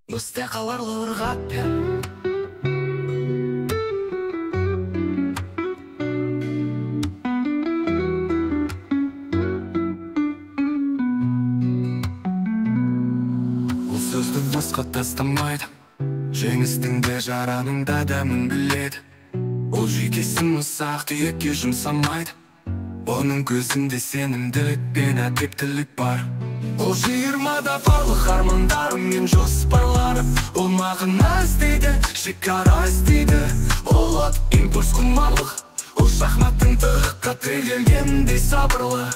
Есте қалар ырғақпен. Ол сөзді босқа тастамайды, жеңістің де жараның да дәмін біледі. Ол жүйкесін ұсақ-түйекке жұмсамайды, оның көзінде сенімділік пен әдептілік бар. Ол 20-да барлық армандары мен жоспарлары. Ол мағына іздейді, шекара іздейді. Ол от, импульс, құмарлық. Ол шахматтың тығыққа тірелгендей сабырлы.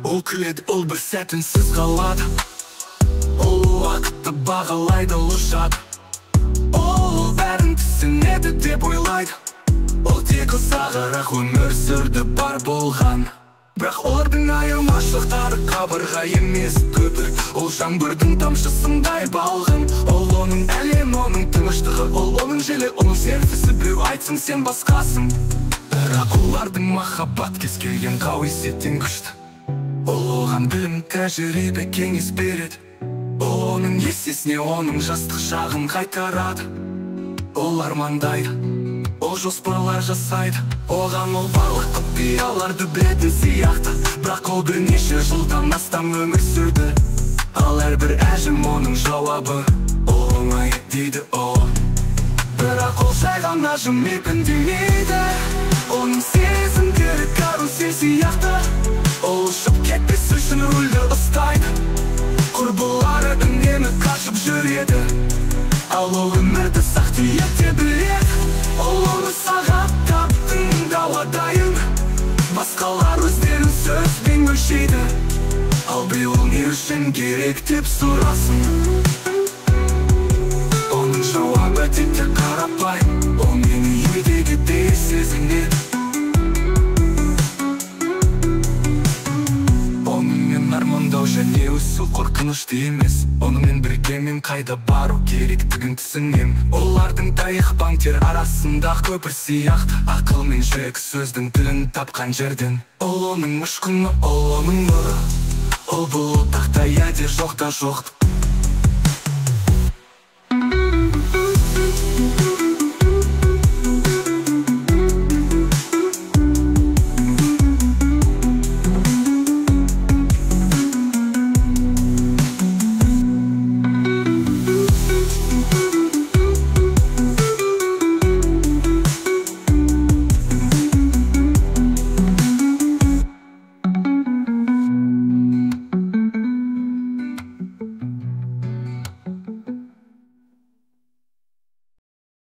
Ол күледі, ол бір сәт үнсіз қалады. Ол уақытты бағалайды, ол ұшады. Ол бәрін түсінеді деп ойлайды. Ол тек ұзағырақ өмір сүрді бар болған. Бірақ олардың айырмашылықтары қабырға емес көпір. Ол жаңбырдың тамшысындай балғын. Ол оның әлем, оның тыныштығы, ол оның желі, оның серпісі. Біреу айтсын сен басқасың, бірақ олардың махаббат кез келген қауесеттен күшті. Ол оған білім, тәжірибе, кеңес береді. Ол оның есесіне оның жастық шағын қайтарады. Ол армандайды, ол жоспарлар жасайды. Оған ол барлық құпияларды білетін сияқты. Бірақ ол бірнеше жылдан астам өмір сүрді. Ал әрбір әжім оның жауабы. Ол оңай дейді ол. Бірақ ол жай ғана жымиып үндемейді. Оның сезімдері карусель сияқты. Ол ұшып кетпес үшін рульді ұстайды. Құрбылары үнемі қашып жүреді. Ал ол өмірді сақ-түйекте біледі. Ол оны сағаттап тыңдауға дайын. Басқалар өздерін сөзбен өлшейді. Ал біреу ол не үшін керек деп сұрасын. Оның жауабы тіпті қарапайым. Ол мені үйдегідей сезінеді. Онымен армандау және өсу қорқынышты емес. Онымен бірге мен қайда бару керектігін түсінем. Олардың тайық банктер арасында көпір сияқты. Ақыл мен жүрек сөздің тілін тапқан жерден. Ол оның ұшқыны, ол оның нұры. Ол бұл тақта яде жоқ та жоқ.